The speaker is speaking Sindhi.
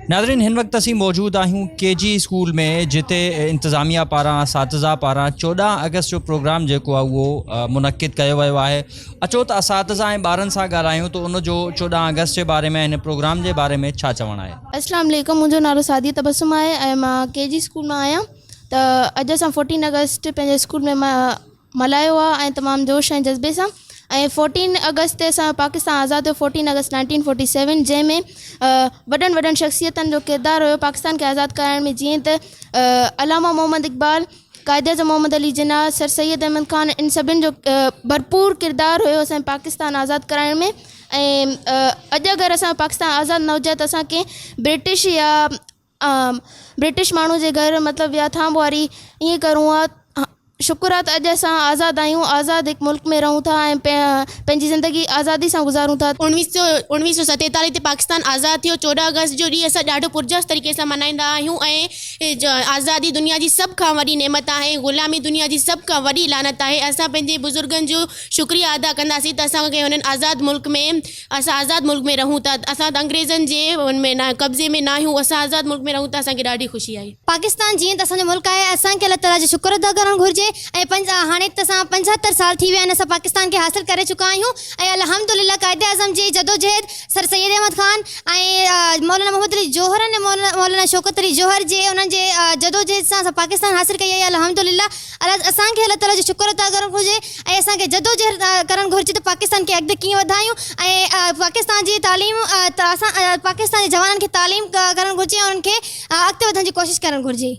ناظرين هن وقت اسين موجود آهيون ڪي جي اسڪول ۾ جتي انتظاميا پاران اساتذه پاران 14 آگسٽ جو پروگرام جيڪو آهي اهو منعقد ڪيو ويو آهي اچو ته اساتذه ۽ ٻارن سان ڳالهايون ته ان جو 14 آگسٽ جي باري ۾ هن پروگرام جي باري ۾ ڇا چوڻ آهي. اسلام عليڪم منهنجو نالو سعديه تبسم آهي ۽ مان ڪي جي اسڪول مان آهيان ته اڄ اسان فورٽين آگسٽ پنهنجي اسڪول ۾ ملهايو آ ۽ تمام جوش ۽ جذبي سان ۽ فورٽين آگسٽ تي اسان جو پاڪستان آزاد ٿيو فورٽين آگسٽ 1947 جنهن ۾ وڏن وڏن شخصيتن جو ڪردار هيو پاڪستان کي آزاد ڪرائڻ ۾ جيئن ته علامه محمد اقبال قائد اعظم محمد علي جناح سر سيد احمد خان ان سڀن جو ڀرپور ڪردار هيو اسان جي پاڪستان آزاد ڪرائڻ ۾ ۽ اڄ اگر اسان جو پاڪستان آزاد نه هجي ها ته اسان ڪنهن برٽش يا برٽش ماڻهو جي گهر مطلب يا ٿانڀ واري ائين ڪرون ها شڪر آ ته اڄ اسان آزاد آهيون آزاد هڪ ملڪ ۾ رهون ٿا ۽ پنهنجي زندگي آزادي سان گذارون ٿا. 1947 تي پاڪستان آزاد ٿيو 14 آگسٽ جو ڏينهن اسان ڏاڍو پرجوش طريقي سان ملهائيندا آهيون ۽ آزادي دنيا جي سڀ کان وڏي نعمت آهي غلامي دنيا جي سڀ کان وڏي لعنت آهي اسان پنهنجي بزرگن جو شڪريه ادا ڪنداسين ته اسان کي هنن آزاد ملڪ ۾ اسان آزاد ملڪ ۾ رهون ٿا اسان ته انگريزن جي ان ۾ نه قبضي ۾ ناهيون اسان آزاد ملڪ ۾ رهون ٿا اسان کي ڏاڍي خوشي آهي. پاڪستان جيئن ته اسان جو ملڪ آهي اسان کي الله تعالي جو شڪر ادا ڪرڻ گهرجي ۽ پنج هاڻي ته اسان 75 سال ٿي ويا آهن اسان پاڪستان کي حاصل ڪري چڪا آهيون ۽ الحمدلله قائد اعظم جي جدوجهد سر سيد احمد خان ۽ مولانا محمد علي جوهر ۽ مولانا شوڪت علي جوهر جي انهن جي جدوجهد سان اسان پاڪستان حاصل ڪئي آهي الحمدلله الله اسان کي الله تعالي جو شڪر ادا ڪرڻ گهرجي ۽ اسان کي جدوجهد ڪرڻ گهرجي ته پاڪستان کي اڳتي ڪيئن وڌايون ۽ پاڪستان جي تعليم اسان پاڪستان جي جوانن کي تعليم ڪرڻ گهرجي ۽ انهن کي اڳتي وڌڻ جي ڪوشش ڪرڻ گهرجي.